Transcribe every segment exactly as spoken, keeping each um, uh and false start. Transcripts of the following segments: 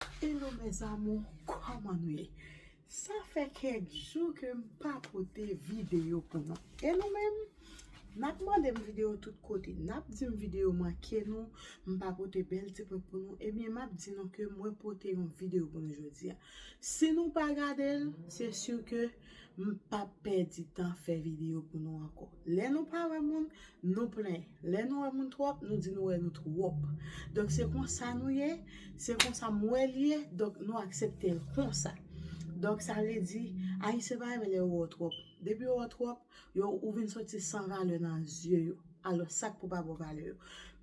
Hello mes amours, kòman nou ye? Sa fè kèk jou ke m pa pote videyo pou nou. E nou menm, n ap mande m videyo tout kote. N ap di m videyo manke nou, m pa pote bèl ti prank pou nou. Ebyen, m ap di nou ke mwen pote yon videyo pou nou jodi a. Si nou pa gade l, se si ke m p ap pèdi tan fè videyo pou nou ankò. Lè nou pa wè moun, nou plenyen. Lè nou wè moun twòp, nou di nou wè nou twòp. Donk, se konsa nou ye, se konsa m wè l ye, donk, nou aksepte l konsa. Donk, sa vle di, Ayisyen pa renmen lè yo wè w twòp. Depi yo wè w twòp, yo, ou vin soti san valè nan zye yo. Alò, sa k pou pa ba w valè yo?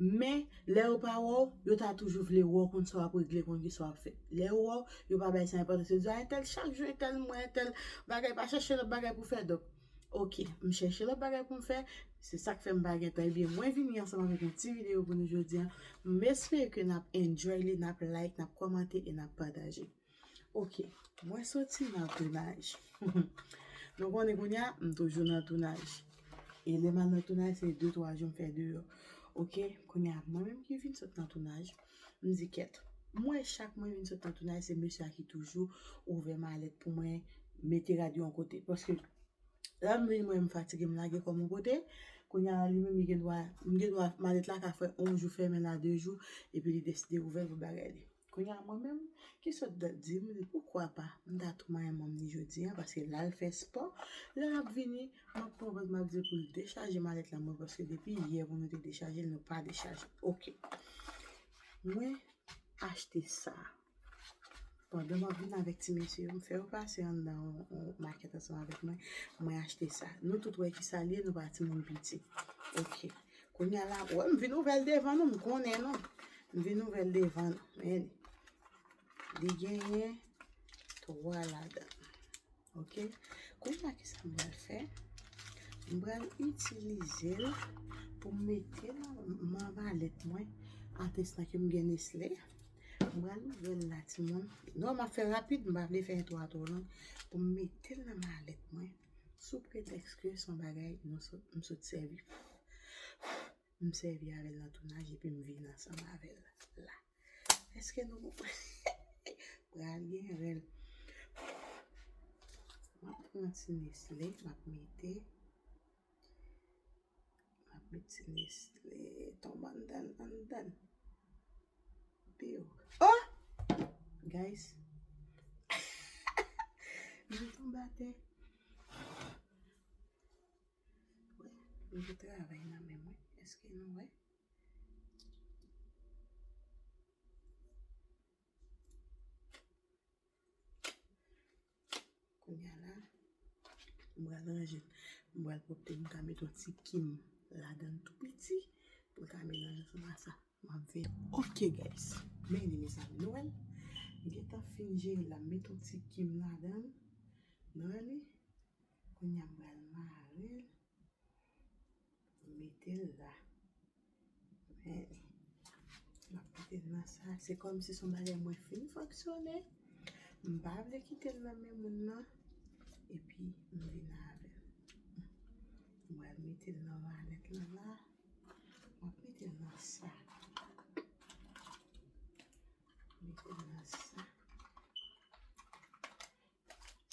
Men, lè yo pa wè w, yo ta toujou vle wè w, konn sa w ap regle, konn ki sa w ap fè. Lè yo wè w, yo pa bay sa enpòtans. Yo di, "A, entèl chak jou, entèl mwen, entèl bagay, pa chèche lòt bagay pou fè." Donk, oke, m chèche lòt bagay pou m fè. Se sa k fè m pa gen tan. Ebyen, mwen vini ansanm avèk yon ti videyo pou nou jodi a. M espere ke n ap enjoy li, n ap like, n ap kòmante e n ap pataje. Oke, mwen soti nan tounaj. Nou konnen kounye a, m toujou nan tounaj. E lè m al nan tounaj, se de, twa jou m fè deyò. Oke, kounye a, mwen menm ki vin sot nan tounaj, m di kèt. Mwen, chak mwen vin sot nan tounaj, se mesye a ki toujou ouvè malèt pou mwen, mete rad yo yon kote. Paske lè m vin, mwen, m fatige, m lage kò m yon kote. Kounye a, li menm, li gen dwa, m gen dwa, malèt la ka fè yon jou fèmen la, de jou, epi li deside ouvè l pou bagay li. Kounye a, mwen menm, ki sot dat di, m di, poukwa pa, m ta tou manyen manm ni jodi a, paske l al fè spò, lè l ap vini, m ap pran pòz, m ap di l pou l dechaje malèt la, mwen, paske depi yè pou nou te dechaje l, nou pa dechaje. Oke. Mwen achte sa. Pandan m ap vin avèk ti mesye yo, m fè yo pase anndan yon, yon makèt ansanm avèk mwen. Mwen achte sa. Nou tout wè ki sa l ye, nou pa timoun piti. Oke. Kounye a la, wè, m vin ouvè l devan nou, m konnen nou. M vin ouvè l devan nou. Men, li genyen twa ladan. Oke? Kounye a, ki sa m pral fè? M pral itilize l pou m mete nan, nan malèt mwen. Atestan ke m gen Nestlé. M pral ouvè l la, timoun. Non, m ap fè rapid, m pa vle fè entwo a twò long. Pou m mete l nan malèt mwen. Sou pretèks ke se yon bagay nou sot, m sot sèvi. M sèvi avè l nan tounaj epi m vin ansanm avè l la. Èske nou konprann? Pral gen rèl. M ap pran ti Nestlé, m ap mete. M ap met ti Nestlé tonbe anndan, anndan. Biw. Oh! Guys. Li tonbe atè. Wè, m gen travay nan men mwen. Èske nou wè? Kounye a la, m pral ranje l. M pral pwòpte l, m ka met yon ti kim ladan l tou piti pou l ka melanje ansanm a sa. M ap veye. Oke, guys. Men li, mezanmi, nou wè l? M gentan fin jere l la. M met yon ti kim ladan l. Nou wè li? Kounye a, m pral mare l. M mete l la. Men, m ap mete l nan sa. Se kòmsi se yon bagay mwen fin fonksyone. M pa vle kite l nan men moun nan. Epi, m vin avè l. M pral mete l nan malèt lan la. M ap mete l nan sa. Mete l nan sa.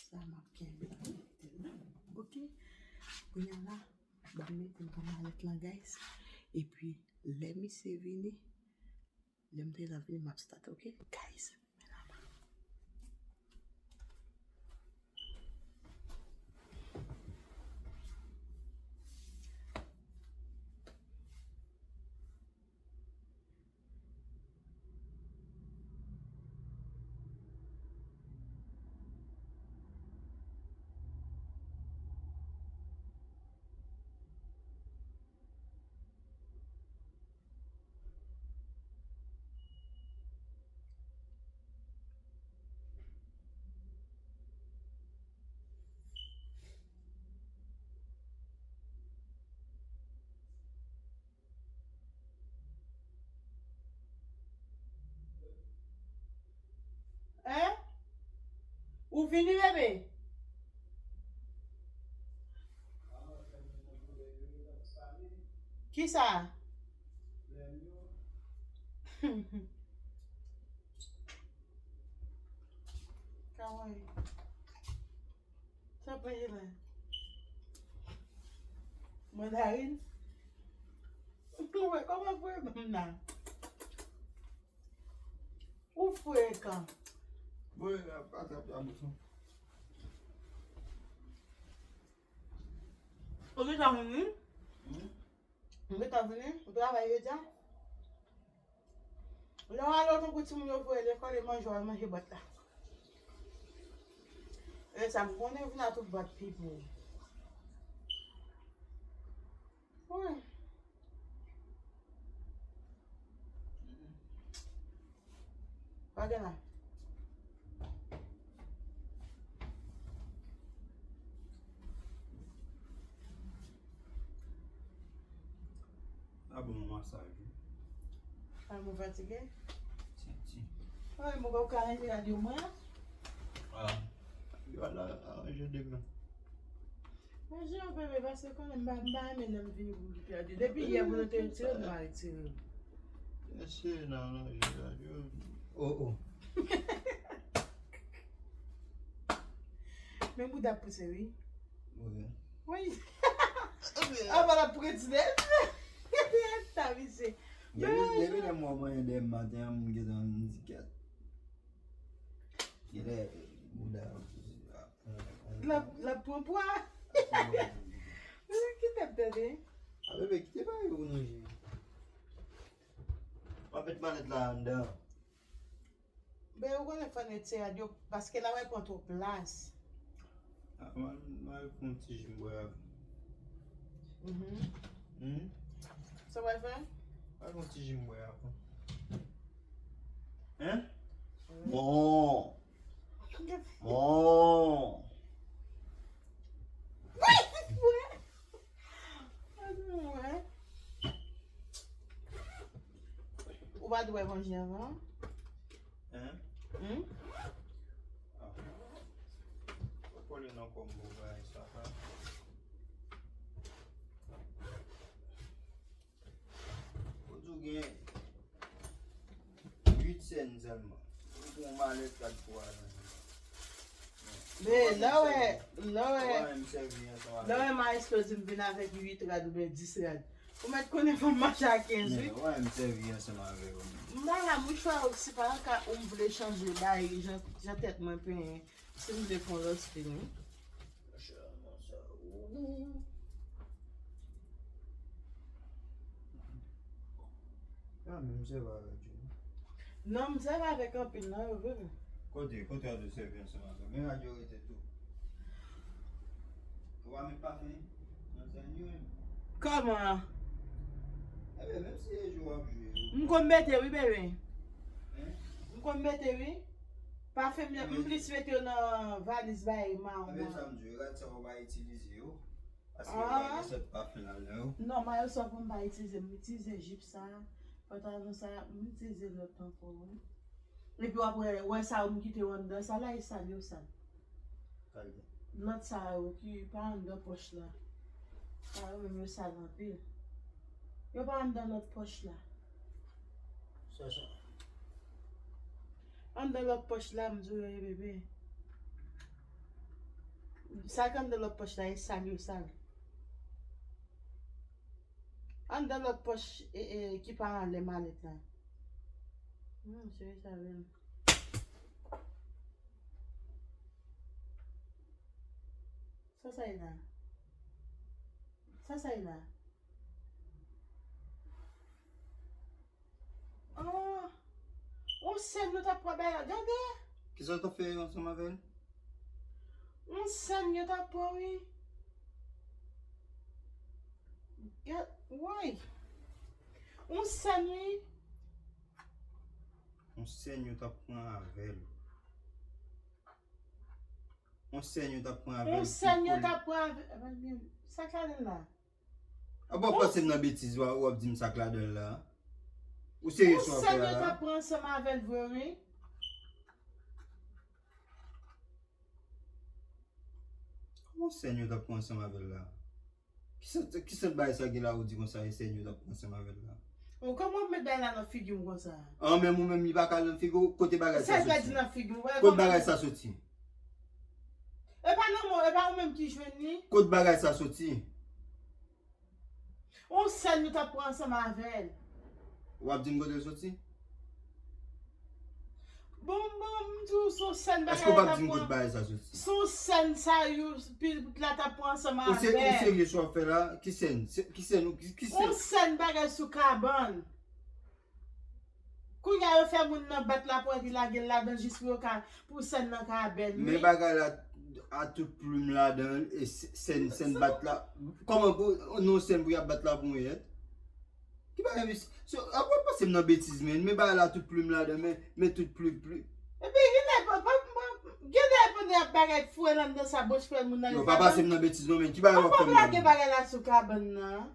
Sa m ap kenbe la, m ap mete l la. Oke. Kounye a la, ban m mete l nan malèt lan, guys. Epi, lè misye vini, lè m te la vini, m ap start, oke? Guys, men la. Hein? Ou vini, bebe? Kisa? Sa mwen ye la. Mandarin. Ou wè kòman pou e ban m la. Ou frekan. Bon, pa trap la bouton. Ou gentan vini? Hmm? Ou gentan vini? Ou travay jodi a? Lè w ale, w tankou timoun yo voye lekòl, e manje w al manje bòt la. E sa m konnen vin a tout bòt pipo. Wi. Pa gen la. Sa bon masaj wi. Ay, mwen fatige. Ti, ti. Ay, mwen pa ka ranje radyo mwen. Ah. Yo al aranje demen. Manje yo bebe, paske konnen m pa, m pa renmen lè m vini pou m kite radyo. Depi yè pou nou te retire, nou pa retire. Mesye nan ranje radyo. Oh, oh. Men bouda ap pouse wi. Wi. Wi. Avan l ap predi de. Ta misye. Depi, depi lè m wè w manyen de maten an, m gentan m di kèt. Genlè bouda ap pouse. L ap, l ap pran pwa. Kite m tande. A bebe, kite bagay yo pou nou jwe. W ap met malèt la anndan. Ben, ou konnen fò n retire radyo, paske n ap pran twòp plas. Ah, mwen, mwen al pran ti ji m bwè a. Mhm. Hmm? Sa w al fè? Al pran ti ji m bwè a. Hein? Bon. Bon. Wi, wi. Ou pa dwe manje avan. Hein? Hmm? Ah. Ou kole nan kò m pou bagay sa, pa. Ou di w gen uit sèn sèlman. Ou pran malèt kat pou al nan. Men, lè w wè, lè w wè, lè w wè Maestro di m vin avèk uit rad oubyen dis rad. Ou mèt konnen fò m mache a kenz wi. Men, ou wè m sèvi ansanm avè w. M pa la mouchwa osi pa ka ou m vle chanje bay jan, jan tèt mwen penyen. Si m vle pran lòt stil wi. Ah, men m sèvi avèk yo. Non, m sèvi avèk anpil nan yo vre. Kote, kote w ap sèvi ansanm avè m? Men rad yo rete tou. Ou pa met pafen nan zèn yo menm? Kòman? Ebyen, menm si e jwe w ap jwe. M konn mete wi, bebe. Hein? M konn mete wi. Pafen m, m plis mete yo nan valiz bay mawon an. Ebyen, sa m di w, rad sa ou pa itilize yo. Paske yo pa gen sèt pafen ladan yo. Non, mayo sa pou m pa itilize, m itilize jip sa, pantalon sa, m itilize lòt ankò wi. Epi w ap wè, wè sa yo m kite yo anndan sa la, e sal yo sal. Lòt sa yo ki pa anndan pòch la. Sa yo menm yo sal anpil. Yo pa anndan lòt pòch la. Sa, sa. Anndan lòt pòch la, m di w yo ye bebe. Sa k anndan lòt pòch la, e sal yo sal. Anndan lòt pòch, e, e, ki pa anlè malèt la. Hmm, cheri, sa bèl. Sa, sa ye la? Sa, sa ye la? Ah, yon sèn yo t ap pran bay la, gade. Kisa w t ap fè ansanm avè l? Yon sèn yo t ap pran, wi. Gad, woy. Yon sèn, wi. Yon sèn yo t ap pran avè l. Yon sèn yo t ap pran avè l. Yon sèn yo t ap pran avè l. Sa k ladan l la? A bon, w ap pase m nan betiz, w ap, w ap di m sa k ladan l la. Ou serye sa w ap fè a la? Yon sèn yo t ap pran ansanm avè l vre, wi. Kòman sèn yo t ap pran ansanm avè l la? Ki sant, ki sant bagay sa gen la ou di konsa e sèn yo t ap pran ansanm avè l la? O, kòman w ap met bagay la nan figi m konsa? An, men ou menm li pa ka nan figi w, kote bagay sa soti? Sa l pa di nan figi m, kote bagay sa soti? E pa nan mò, e pa ou menm ki jwenn li? Kot bagay sa soti? On sèn nou t ap pran ansanm avè l. W ap di m kote l soti? Bon, bon, m di w se on sèn bagay la. Èske w p ap di m kote bagay sa soti? Se on sèn sa yo, pitit la t ap pran ansanm avè l. Ou serye sou w ap fè la? Ki sèn? Ki sèn? Ki sèn? On sèn bagay sou kabann. Kounye a yo fè moun nan bat lapò epi lage l ladan jis pou yo ka, pou sèn nan ka bèl. Men bagay la a tout plim ladan l, e sèn, sèn bat la. Kòman pou, non sèn pou y ap bat laponyèt? Ki bagay mesye? Ap w ap pase m nan betiz men, men bagay la tout plim ladan, men, men tout plim, plim. Epi genlè, genlè pandan y ap bagay fwe nan sa bòch fè moun nan. Yo pa pase m nan betiz non, men ki bagay w ap fè m la? Lage bagay la sou kabann nan.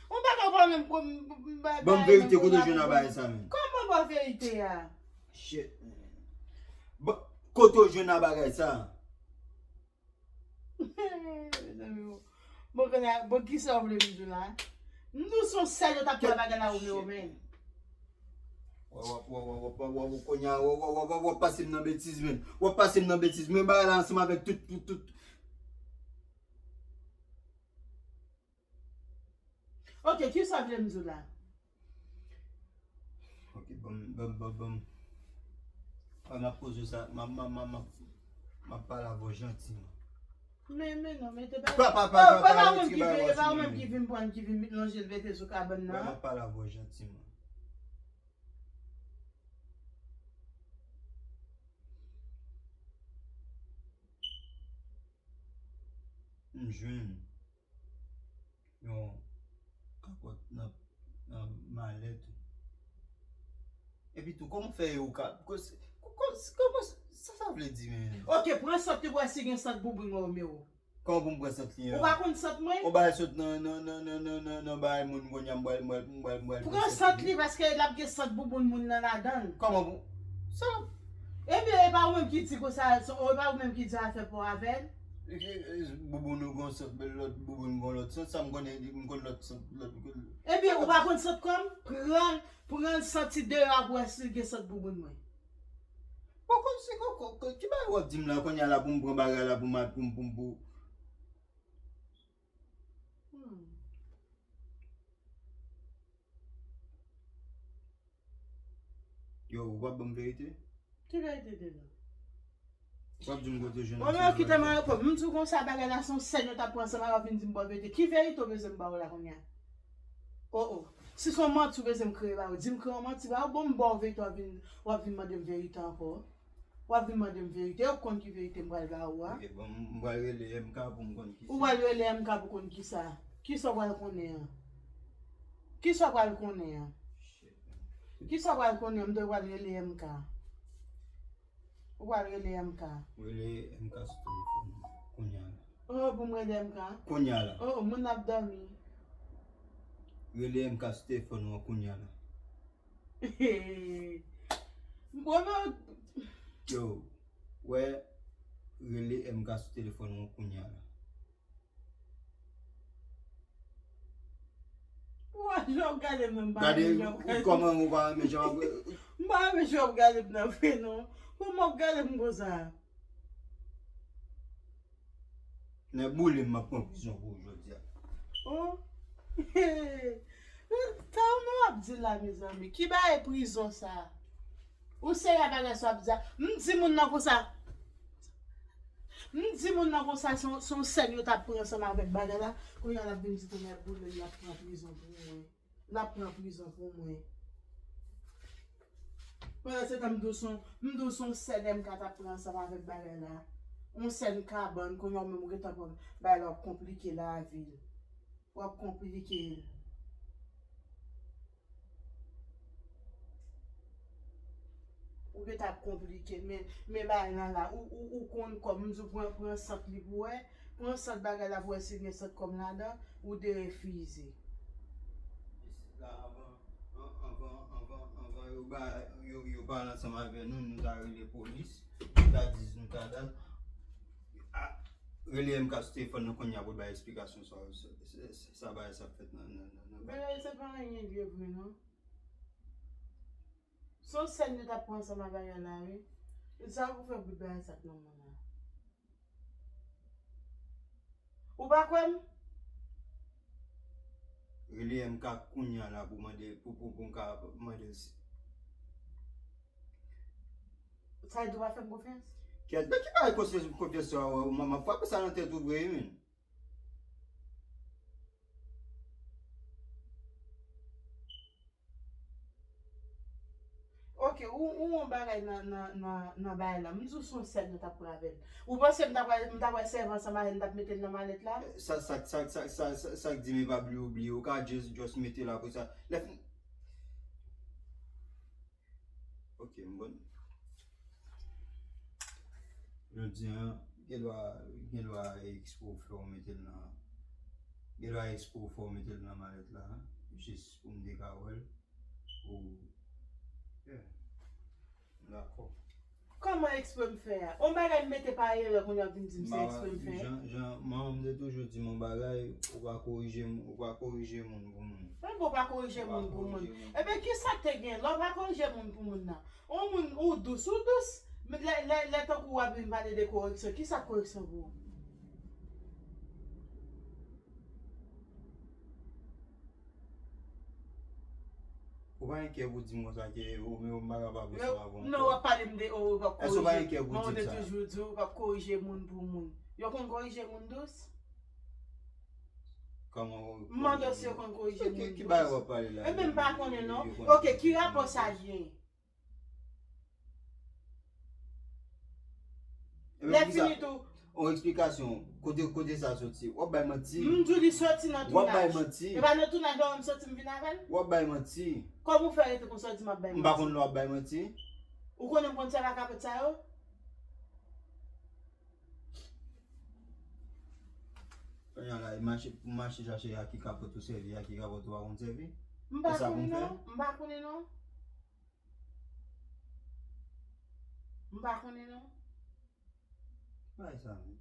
Ou pa ka pran menm kou m. Ban m verite, kote w jwenn a bagay sa menm? Kòman ban verite a? Shit, man. Kote w jwenn a bagay sa? Mezanmi, bon, bon, kisa w vle m di w la? M di w se on sèl yo t ap pran bagay la ou men. W ap pase m nan betiz men. W ap pase m nan betiz men. Bagay la ansanm avèk tout, tout, tout. Ok, kisa w vle m di w la? Ok, ban m, ban m, ban m, ban m. An ap poze sa, m ap, m ap, m ap, m ap, m ap pale avè w jantiman. Men, men non, mete pa. Pa, pa, pa, pa, pa, pa, pa ou menm ki vin, pa ou menm ki vin pran, ki vin lonje l mete sou kabann nan. M ap pale avè w jantiman. M jwenn yon kapòt nan, nan malèt ou. Epi tou, kòman fè yo ka, kòman, sa sa vle di menm? Ok, pran sant li pou wè si gen sant bouboun mwen Romeo. Kòman pou m pran sant li an? Ou pa konn sant mwen? Ou bay sant nan, nan, nan bagay moun kounye a, m pral, m pral, m pral, m pral pran sant li. Pran sant li paske l ap gen sant bouboun moun nan ladan l. Kòman pou, sa? Ebyen, e pa ou menm ki di konsa, e pa ou menm ki di afè pa w avè l? Bouboun ou gon sant, lòt bouboun gon lòt sant, sa m konnen, m konn lòt sant, lòt. Ebyen, ou pa konn sant kò m? Pran, pran santi deyò a pou wè si l gen sant bouboun mwen. Bon, kòmsi, ki bagay w ap di m la, kounye a la pou m pran bagay la pou m, pou m, pou m, pou. Hmm. Yo, ou p ap ban m verite? Ki verite deja? W ap di m kote w jwenn. Bon, men kite m reprann. M di w konsa, bagay la se yon sèn yo t ap pran ansanm avè w, w ap vin di m ba w verite. Ki verite w bezwen m ba w la kounye a? Oh, oh. Si se yon manti w bezwen m kreye ba w, di m kreye yon manti ba w, bon, m ba w verite, w ap vin, w ap vin mande m verite ankò. W ap vin mande m verite, ou konn ki verite m pral ba ou a. Ok, bon, m pral rele M K pou m konn kisa. Ou pral rele M K pou konn kisa? Kisa w pral konnen an? Kisa w pral konnen an? Kisa w pral konnen an? M te pral rele M K. Ou pral rele M K. Rele M K sou telefòn mwen kounye a la. Oh, pou m rele M K? Kounye a la. Oh, moun ap dòmi. Rele M K sou telefòn mwen kounye a la. Bon, men. Yo, wè, rele M K sou telefòn mwen kounye a la. Wè, jan w gade m nan, m pa renmen jan w gade m. Gade kòman ou pa renmen jan w ap. M pa renmen jan w ap gade m nan vre, non. Kòman w ap gade m konsa? Nèg boule m, m ap pran prizon pou ou jodi a. Oh. Sa w ap di la, mezanmi? Ki bagay prizon sa? Ou serye a bagay sa w ap di a? M di moun nan konsa. M di moun nan konsa, se yon, se yon sèn yo t ap pran ansanm avèk bagay la. Kounye a l ap vin di tou nèg boule m, l ap pran prizon pou mwen. L ap pran prizon pou mwen. Pandan se tan, m di w se yon, m di w se yon sèn M K t ap pran ansanm avèk bagay la. Yon sèn kabann, kounye a w menm ou gentan pran bagay la, w ap konplike lavi l. W ap konplike l. Ou gentan ap konplike, men, men bagay la la, ou, ou, ou konn kòm, m di w pran, pran sant li pou wè, pran sant bagay la pou wè si gen sant kòm ladan, ou derefize. Isit la, anvan, an-, anvan, anvan, anvan yo ba, yo, yo pale ansanm avè nou, nou ta rele polis, nou ta di, nou ta dat. A, rele M K sou telefòn nan kounye a pou l bay eksplikasyon sa, sa, sa, sa bagay sa ap fèt nan, nan, nan, nan. Men se pa anyen li ye vre non. Se yon sèn yo t ap pran ansanm avè bagay la, wi. Sa pou fè bout bagay sa k nan mwen la. Ou pa kwè m? Rele M K kounye a la pou mande, pou, pou, pou m ka mande l si. Sa vle di w pa fè m konfyans? Kèt, men ki bagay konfyans, konfyans sa, w, w, m, m ap frape sa nan tèt ou vre, wi, men. Ok, ou, ou yon bagay nan, nan, nan, nan bagay la. M di w se yon sèl nou t ap pran avè l. Ou panse m ta pral, m ta pral sèvi ansanm avè l, m t ap mete l nan malèt la? Sa, sa, sa, sa, sa, sa, sa k di men pa bliye ou bliye. Ou ka just, just mete l apre sa. Lè fin. Ok, m bon. Jodi a, gen dwa, gen dwa ekspre w fè w mete l nan, gen dwa ekspre w fè w mete l nan malèt la, jis pou m te ka wè l. Ou, yeah. M dakò. Kòman ekspre m fè a? On bagay m mete pa erè, kounye a w vin di m se ekspre m fè. Jan, jan, manman m te toujou di m on bagay, ou pa korije m, ou pa korije moun pou moun. Mwen bon pa korije moun pou moun. Ebyen, ki sa k te gen? Lè w pa korije moun pou moun nan. On moun, ou dous, ou dous. Men lè, lè, lè tankou w ap vin pale de koreksyon, ki sa k koreksyon pou ou? Ou pa gen kè pou di m konsa ke ou menm ou pa kapab ansanm avè yon kò? Non, w ap pale m de, oh, w ap korije. Èske ou pa gen kè pou di m sa? Mwen, ou te toujou di w p ap korije moun pou moun. Yo konn korije moun dous? Kòman ou... M mande w si yo konn korije moun dous. Ki, ki bagay w ap pale la? Ebyen, m pa konnen non. Ok, ki rapò sa gen? Lè fini tou. On eksplikasyon, kote, kote sa soti? W ap bay manti. M di w li soti nan tounaj. W ap bay manti. E pa nan tounaj la w wè m soti m vin avè l? W ap bay manti. Kòman w fè rete konsa w di m ap bay manti? M pa konn lè w ap bay manti. Ou konnen m konn sèvi ak kapòt sa yo? Kounye a la, mache, pou mache chache a ki kapòt ou sèvi, a ki kapòt ou pa konn sèvi? M pa konnen non, m pa konnen non. M pa konnen non. Bay sa menm.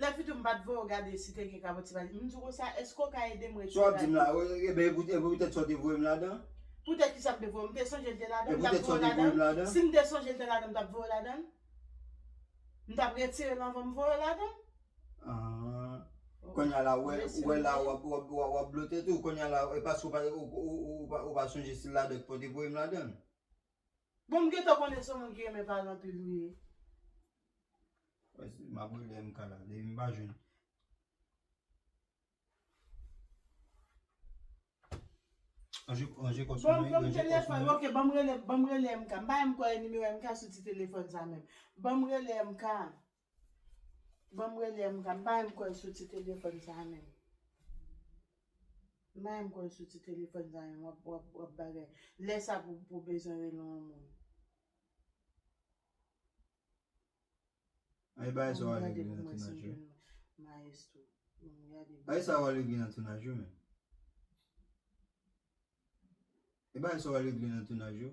Lè fini tou m pa t voye w gade si te gen kapòt, si pa t. M di w konsa, èske w ka ede m retire bagay? Sa w ap di m la, e, ebyen, e poutèt, e poutèt sa w te voye m ladan? Poutèt ki sa m te voye w? M te sonje l te ladan, m t ap voye w ladan? Si m te sonje l te ladan, m t ap voye w ladan? M t ap retire l anvan m voye w ladan? Ah. Kounye a la, w wè, w wè la, w ap, w ap, w ap, w ap blote tou. Kounye a la, e paske w pa, ou, ou, ou, ou pa, ou pa sonje si l ladan ki pote voye m ladan. Bon, m gentan konnen se yon moun ki renmen pale anpil ou ye. M ap rele M K la, depi m pa jwenn. Anje, anje kòs mwen, anje kòs mwen. Bon, ban m telefòn, ok, ban m rele, ban m rele M K. M pa menm kwè nimewo M K sou ti telefòn sa menm. Ban m rele M K. Ban m rele M K. M pa menm kwè sou ti telefòn sa menm. M pa menm kwè sou ti telefòn sa menm, w ap, w ap, w ap bagay. Lè sa pou, pou bezwen rele yon moun. Ay, bagay sa w al regle nan tounaj yo. Maestro. Ban m gade. Bagay sa w al regle nan tounaj yo, men. E bagay sa w al regle nan tounaj yo.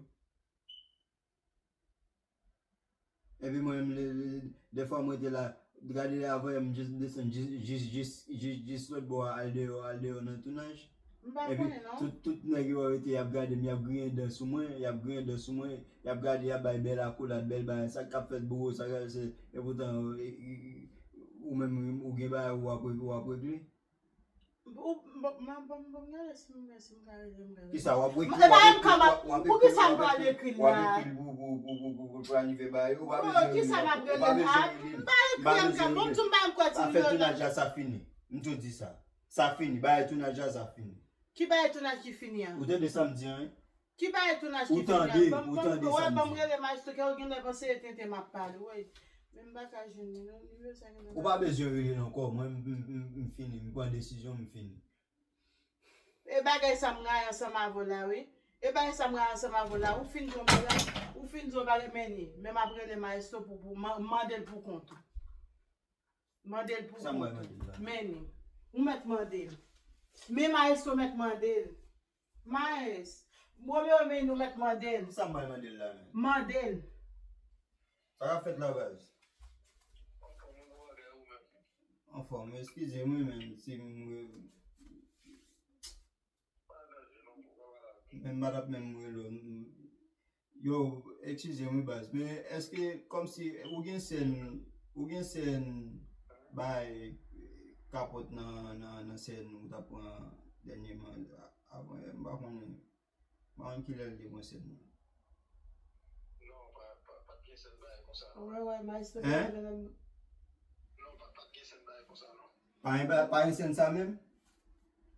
Epi mwen menm, le, le, dèfwa mwen te la, gade la avè m jis desann, jis, jis, jis, jis, jis lòt bò a, al deyò, al deyò nan tounaj. M pa konnen non. Epi tout, tout nèg yo rete, y ap gade m, y ap griyen dan sou mwen, y ap griyen dan sou mwen, y ap gade, y ap bay bèl akolad, bèl bagay, sa k ap fèt bro, sa k ap se, epoutan, e, e, e, ou menm, ou gen bagay ou ap, ou ap regle. Ou, m, m, m, m, m gade si m, si m ka rele, m ka rele. Kisa, w ap ekri, w ap ekri, w ap, w ap ekri, w ap ekri, w ap ekri l pou, pou, pou, pou, pou, pou planife bagay yo, ou pa bezwen rele ankò, ou pa bezwen rele. M pa ekri ankò, bon, m di w m pa kwè ti nimewo la. Afè tounaj la, sa fini. M tou di sa. Sa fini, bagay tounaj la, sa fini. Ki bagay tounaj ki fini an? Ou tande sa m di an, wi? Ki bagay tounaj ki fini an? Ou tande, ou tande sa m di. Ban m rele Maestro, kè w genlè panse e tenten m ap pale, wi. Men m pa ka jwenn li non, nimewo sa genlè pa. Ou pa bezwen rele l ankò, mwen m, m, m, m fini, m pran desizyon, m fini. E bagay sa m rayi ansanm avè w la, wi. E bagay sa m rayi ansanm avè w la, ou fin di yon bagay, ou fin di yon bagay, men ni, men m ap rele Maestro pou, pou, man-, mande l pou kont ou. Mande l pou kont ou. Sa m pral mande l la? Men ni. Ou mèt mande l. Men Maestro mèt mande l. Maes. Romeo, men ni, ou mèt mande l. Sa m pral mande l la menm? Mande l. Sa k ap fèt la, baz? Anfòm, eskize m wi, men si m re-, men m pa t ap menm rele w. Yo, eskize m wi baz, men èske kòmsi ou gen sèn, ou gen sèn bay kapòt nan, nan, nan sèn ou t ap pran dènyèman avan yè, m pa konnen. M pa konn kilè l te pran sèn nan. Non, pa, pa, pa t gen sèn bagay konsa, non. Wè, wè, maestro. Hein? Non, pa, pa t gen sèn bagay konsa, non. Pa gen ba-, pa gen sèn sa menm?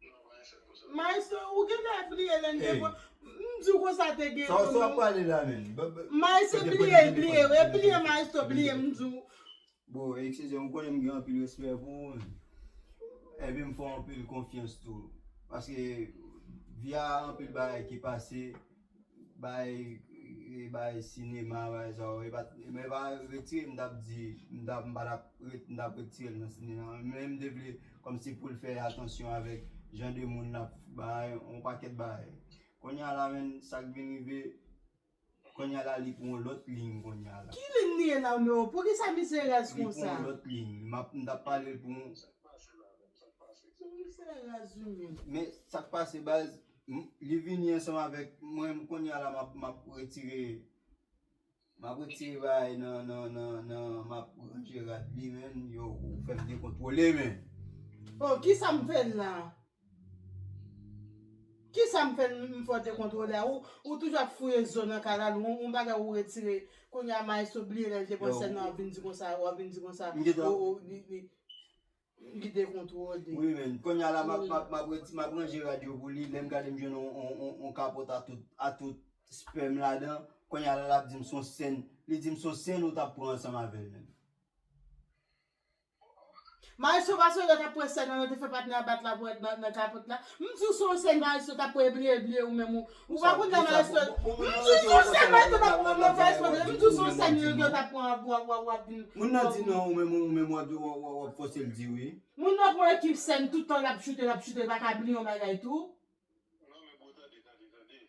Non, pa gen sèn konsa. Maestro, ou genlè bliye lè n te Hey. pran. M di w konsa te gen Sa, sa w ap pale la menm? Ba, ba, Maestro, kote bliye, kote bliye, telefòn? Bliye, maestro, bliye, m di w. Bon, eskize m, ou konnen m gen anpil respè pou ou, men. Epi m fè w anpil konfyans tou. Paske vi a anpil bagay ki pase, bay, bay sinema, bay sa yo, e pa, men pa retire m t ap di, m t ap, m pa t ap ret-, m t ap retire l nan sinema. Men m te vle kòmsi pou l fè atansyon avèk jan de moun l ap bay, yon pakèt bagay. Kounye a la, menn, sa k vin rive, Kounye a la, li pran yon lòt liy kounye a la. Ki liy li ye la, men? Poukisa misye raz Li pran konsa? yon lòt liy. M ap, m t ap pale l pou yon Misye raz wi menm. Men sa k pase, baz, m, li vini ansanm avèk mwen, m kounye a la, m ap, m ap retire, m ap retire bagay nan, nan, nan, nan, m ap ranje rad li, menn, yo, ou fè m dekontwole, men. Oh, kisa m fè l la? Kisa m fè m, m fè w dekontwole a? Ou, ou toujou ap fouye zo nan kay la, yon, yon bagay ou retire. Kounye a, maestro bliye lè l te pran Yo, sèn nan, w ap vin di konsa, w ap vin di konsa. M gentan Ou, ou, li, li, li dekontwole. Wi, men. Kounye a la, m ap, m ap, m ap reti-, m ap ranje rad yo pou li. Lè m gade, m jwenn yon, yon, yon, yon kapòt a tout, a tout spèm ladan. Kounye a la, l ap di m se yon sèn. Li di m se yon sèn ou t ap pran ansanm avè l, menn. Maestro, pa sonje yo t ap pran sèn nan, yo te fè patnè a bat la pou nan, nan kapòt la. M di w se yon sèn, maestro, t ap pran bliye, bliye ou menm ou. Ou pa konn nan maestro. M di w se yon sèn, maestro, t ap pran nan fè eksprè. M di w se yon sèn, yo, yo t ap pran, w ap, w ap, w ap vin. Moun nan di non, ou menm, ou menm, w ap, w ap, w ap fòse l di wi. Moun nan pran ekip sèn, tout tan l ap choute, l ap choute, l pa ka bliye yon bagay tou. Non, men bon, tande, tande, tande.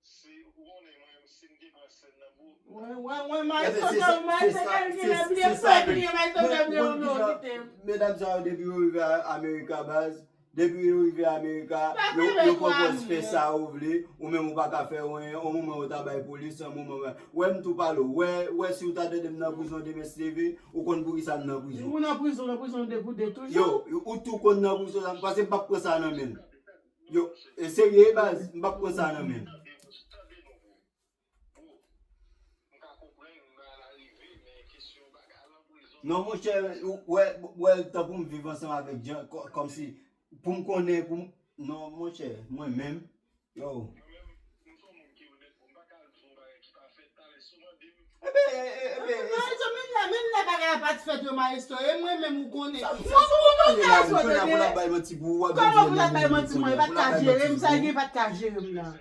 Si ou konnen mwen, si m te pran sèn nan pou Wè, wè, wè, Ebyen, maestro se sa, Dèw, se maestro sa, Dèw, se gen sa, bliye, men. bliye, maestro Men Dèw, ou bliye, konn bliye, kisa, kite m. medam sa yo, depi yo rive a-, Amerika, baz, depi yo rive Amerika, Pa yo, fè yo pwopòz fè sa yo vle, ou menm ou pa ka fè anyen, yon moman yo ta bay polis, yon moman, wè, m tou pale w, wè, wè, si w ta tande m nan prizon demen, si te vle, ou konn poukisa m nan prizon. Ou nan prizon, nan prizon de pou de toujou. Yo, ou tou konn nan prizon la, paske m p ap pran sa nan men l. Yo, e serye, baz, m p ap pran sa nan men l. Non, monchè, ou wè, wè, tankou m viv ansanm avèk Jan, kò-, kòmsi, pou m konnen, pou m, non, monchè, mwen menm, yo. Ebyen, e, e, ebyen, e, Maestro, menm lè, menm lè bagay la pa t fèt yo, maestro, e mwen menm ou konnen. Sa, sa, sa, ou konnen, konnen, konnen pou l ap bay manti pou ou, w ap vin di l ap bay manti pou mwen, e pa t ka jere m, sa gen pa t ka jere m nan.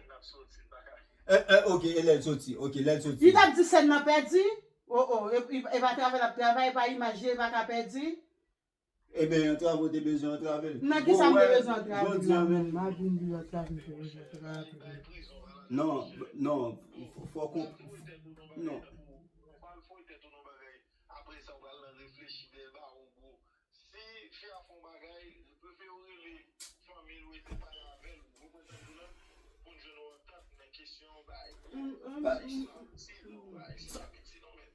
E, e, ok, e lè l soti, ok, lè l soti. Li t ap di sèn nan pèdi? O, o, e, e, e pa travay l ap travay, e pa imaj li, e pa ka pèdi? Ebyen, antrave w te bezwen antrave l. Nan kisa m te bezwen antrave l la menm? M ap vin di w antrave m te bezwen antrave l. Non, non, fò, fò kon, non. Apre sa, w pral nan reflechi dèyè ba ou gwo. Si fi a fè yon bagay, prefere w rele fanmi l ou eseye pale avè l, ou konprann sa m di w la, pou n jwenn yon antant nan kesyon bagay. Bagay sa piti non, men.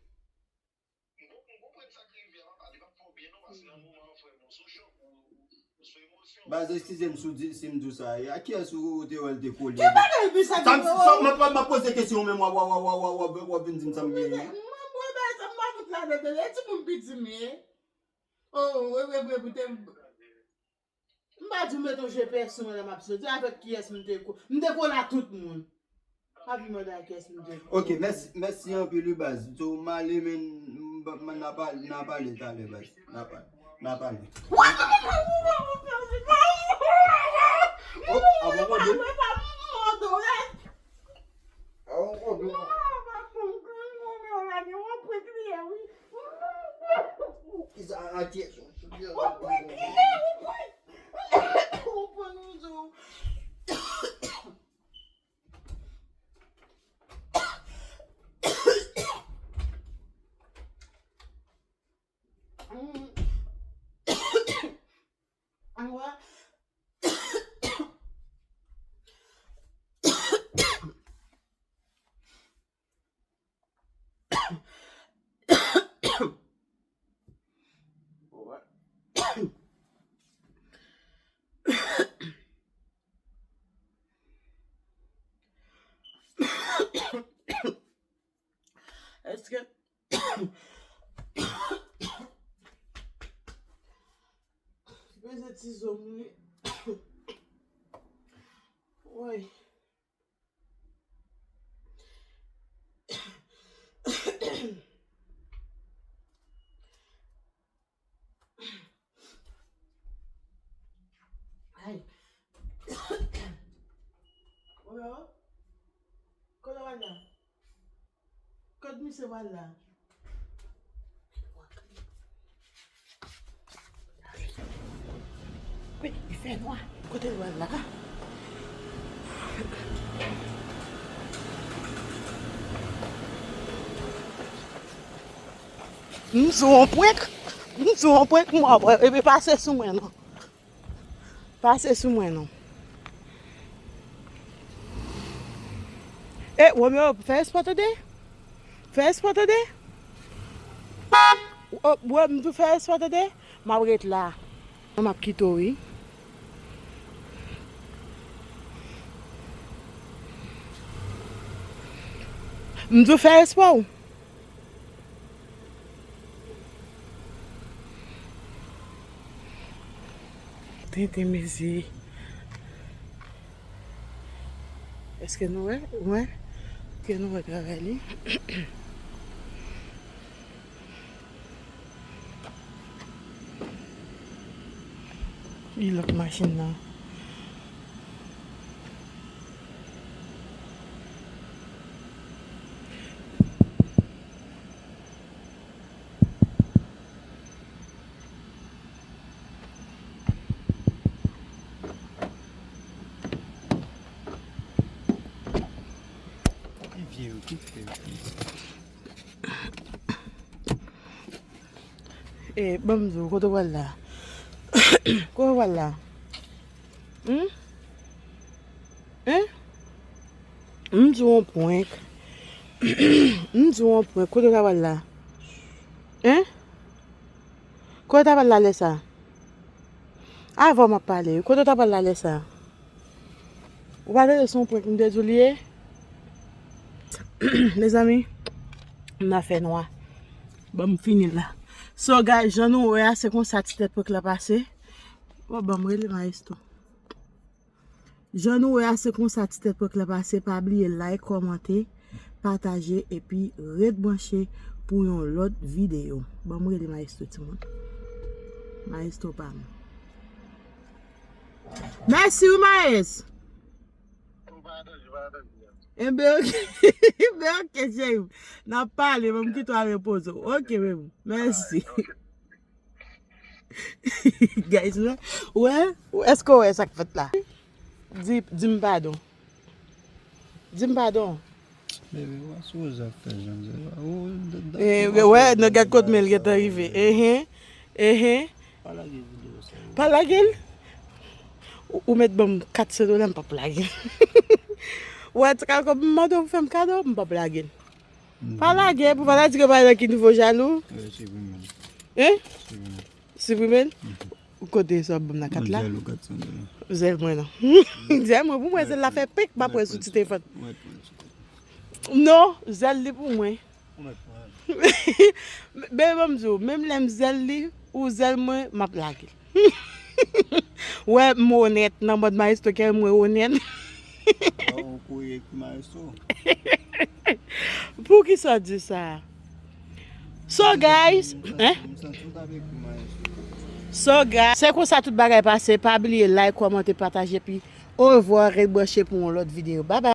M konprann sa k rive a, papa, li pa t fè w byen non, paske nan moman an, frè m, ou sou chòk, ou, ou sou emosyon. Baz, eskize m si w di, si m di w sa, e a kiyès ou, ou te wè l te kole? Ki bagay bizarre sa, m ap, m ap poze kesyon, men w ap, w ap, w ap, w ap, w ap vin di m sa m genyen. Mwen, mwen, mwen, sa m pa fout ladan, tande, e timoun piti m ye. Oh, wi, wi, wi, wi, te, m pa di w mete yon G P S sou mwen lè m ap soti, avèk kiyès m te ko-, m te kole a tout moun. Pa vin mande a kiyès m te ko-, Ok, mèsi, mèsi anpil, wi, baz. So, m ale, men, m, m, n a pa, n a pale talè, baz. N a pale, n a pale. Oh, a bon, bon, bon. A bon, bon, bon. Kisa, a kiyès? Peze ti zo m li. Woy. Ay. Oyo. Kote w al la? Kot misye w al la? Wi, li fè nwa. Kote l al la? M sou yon prank. M sou yon prank, m ap wè. Epi pase sou mwen non. Pase sou mwen non. E, Romeo, fè espò tande. Fè espò tande. O, bro, m tou fè espò tande. M ap ret la. M ap kite w, wi. M tou fè espò. Tenten mezi. Èske nou wè? Wè? Èske nou wè travay li? Li lòt machin nan. E, ban m di w, kote w al la? Kote w al la? Hmm? Hein? M di w yon prank. M di w yon prank. Kote w ta pral la? Hein? Kote w ta pral la lè sa? Avan m ap pale wi. Kote w ta pral la lè sa? Ou pa tande se yon prank m te di w li ye? Mezanmi, m nan fè nwa. Ban m fini l la. So guys, jan nou wè a, se konsa ti tèt prank la pase. Bon, ban m rele maestro. Jan nou wè a, se konsa ti tèt prank la pase. Pa bliye like, kòmante, pataje epi ret branche pou yon lòt videyo. Ban m rele maestro timoun. Maestro pa m. Mèsi wi maes. Enben oke. Enben oke cheri. N ap pale, ban m kite w al repoze w. Oke baby. Mèsi. Guys, wè, wè, èske w wè sa k fèt la? Di, di m padon. Di m padon. Bebe, wè sou Rosa k fè jan di. Ou, d-, d-, Eh, ou wè, nan gad kot men l gentan rive. Enhen. Enhen. Pa lage videyo sa. Pa lage l. Ou, ou mèt ban m kat san dola, m p ap lage l. Wè, ti kal kòb m mande w pou fè m kado, m p ap lage l. Pa lage, pou pa ta di ke pa nan ki nivo jalou. Wi, siprime l. Hein? Siprime l. Siprime l? Mhm. Kote sa w ap ban m nan kat la? Zèl ou kat san dola. Zèl mwen non. Zèl mwen, pou mwen, zèl la fè pik, m ap wè sou ti telefòn. Non, zèl li pou mwen. Ou mèt pran l. Bebe, ban m di w, menm lè m zèl li, ou zèl mwen, m ap lage l. Wè, m onèt, nan mòd maestro kè mwen onèt. Ou kouri epi maestro. Poukisa w di sa? So, guys, hein? M santi w t ap epi maestro. So, guys, se konsa tout bagay pase. Pa bliye like, kòmante, pataje, epi orevwa, ret branche pou yon lòt videyo. Bye bye.